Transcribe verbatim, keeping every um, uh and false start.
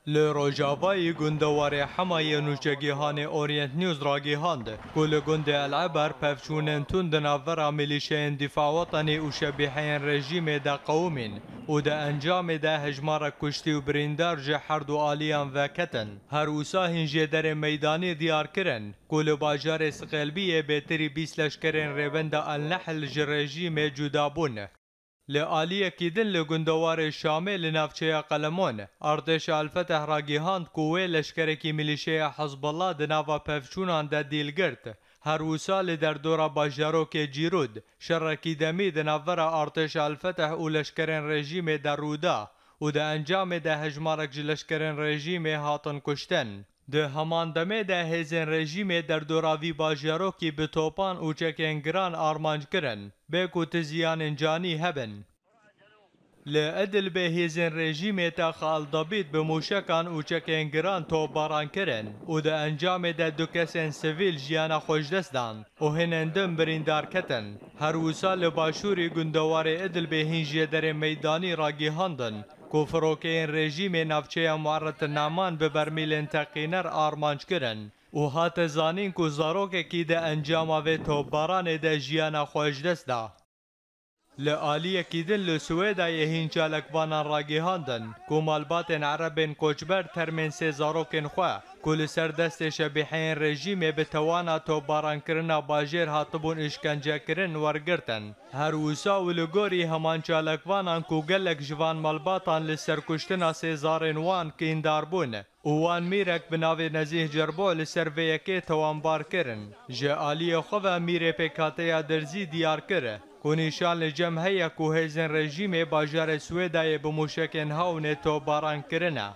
Li Rojavayê gundewarê Hema yê nûçegîhanê Orient News ragihand ku li gundê El Eber pevçûnên tund di navbera milîşeyên Dîfa Wetenî û şebîheyên rejîmê de qewimîn û di encamê de hejmarek kuştî û birîndar ji her du aliyan veketin. Her wisa hîn jêderên meydanî diyar kirin ku li bajarê Siqelbiyê bêtirî bîst leşkerên Rêvenda El Nehl ji rejîmê cuda bûn. Li aliyekî din li gundewarê Şamê li navçeya Qelemon, artêşa El Feteh ragihand ku wê leşkerekî milîşeya Hizbullah di nava pevçûnan de dîl girt. Her wisa li derdora bajarokê Cîrûd, şerekî demî di navbera artêşa El Feteh û leşkerên rejîmê de rû da û di encamê de hejmarek ji leşkerên rejîmê hatin kuştin. Di heman demê de hêzên rejîmê derdora vî bajarokî bi topan û çekên giran armanc kirin, bê ku ti ziyanên canî hebin. Li Idlibê hêzên rejîmê Taxa El Dabîd bi mûşekan û çekên giran topbaran kirin û di encamê de du kesên sivîl jiyana xwe ji dest dan û hinên din birîndar ketin. Her wisa li başûrî gundewarê Idlibê hîn jêderên meydanî ragihandin ku firokeyên rejîmê navçeya Muerret Naman bi bermîlên teqîner armanc kirin û hate zanîn ku zarokekî di encama vê topbaranê de jiyana xwe ji dest da. Li aliyekî din li Swêdayê hîn çalakvanan ragihandin ku malbatên Erebên koçber termên sê zarokên xwe ku li ser destê şebîheyên rejîmê bi tewana topbarankirina bajêr hatibûn îşkencekirin wergirtin. Her wisa û li gorî heman çalakvanan ku gelek ji van malbatan li serkuştina sê zarên wan kîndar bûn û wan mîrek bi navê Nezîh Cerbo li ser vê yekê tewanbar kirin. Ji aliyê xwe ve mîrê pêkhateya Derzî diyar kir ku nîşan li cem heye ku hêzên rejîmê bajarê Swêdayê bi mûşekên hawnê topbaran kirine.